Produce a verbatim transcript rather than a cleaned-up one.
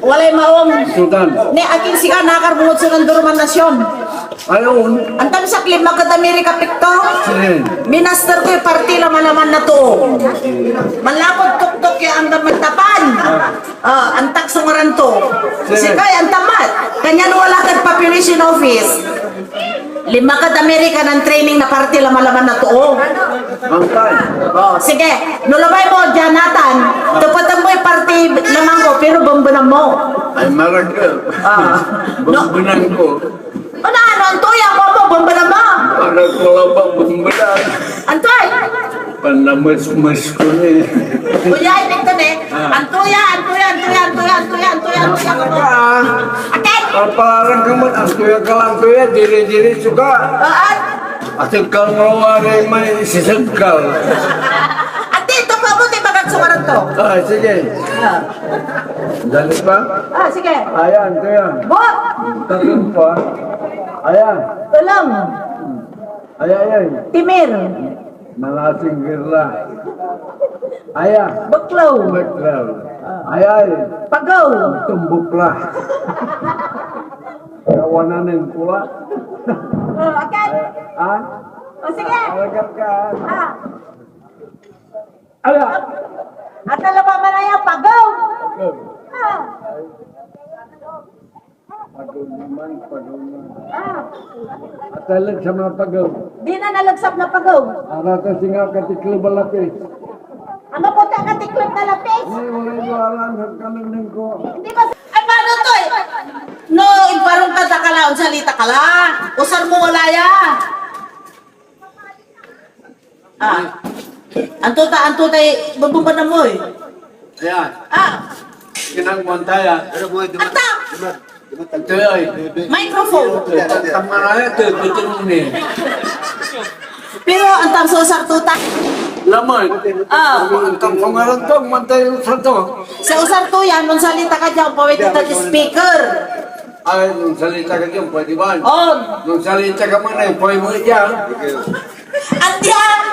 Walay maong. Sudan. Ne, akin sika nakarbungod so nanduruman nasyon. Ayon. Antam sak lima kad Amerika pikto. Sige. Minaster koy parti laman-laman na too. Manlapud tuktok ya anggan mantapan. Ah, antak so ngaran to. Sige. Sikay antamat. Kanyan wala kad population office. Lima kad Amerika nan training na parti laman-laman na too. Mangkay. Oh, sige. No labay mo, Jonathan, tepeten moy parti laman ko, pero bembenan mo. Ay, maragel. Ah. No. Bembenan ko. Ano, ano, antoy ako mo, bembenan mo? Para ko lang ba bembenan? Antoy? Panamesmes ko ni. Kuya, ipikto ni. Ah. Antoya, antoya, antoya, antoya, antoya, antoya, antoya, antoya. Ah. Akin? Parang ka man, antoya ka lang, antoya, dire-diretso ka. Ah, ah. Asagkal mo, wari may sisagkal. Ati, ito pa mo, di bagat sumaran to. Ah, sige. Ah. Dali pa? Ah, sige. Ayan, antoya. Bot! Tatlo pa. Ayan. Tulang. Ay, ay, ay. Timir. Malasing girla. Aya. Baklaw. Baklaw. Ay, ay. Pagaw. Tumbok la. Kawanan ng kula. Oh, akin. Ay, ah? O, sige. Alagat ka. Ah. Ala. At alabaman na yan, pagaw. Pagaw. Ah. Pagaw naman, pagaw naman. Ah. At talag sa mga pagaw. Di na nalagsap na pagaw. Arata singa katikleb a lapis. Ano po ta katikleb na lapis? Ay, wala yung alam sa kanuneng ko. Hindi ba? Ay, paano to eh? No, imparong ka da ka la, onsalita ka la. Usar mo wala ya. Ah. Anto ta, anto tay bebembenan mo eh? Ayan. Ah. Kinang montaya. Ata! Ito ay. Microphone. Tamaraya to, ito ni. Pero antam so usar to ta. Laman. Ah. Antam so ngaran to, mantay usar to. Sa usar to yan, nung salita ka dyan, pwede ka speaker. Ay, nung salita ka dyan, pwede ba? On. Nung salita ka man, eh, pwede mo dyan. Andiyan!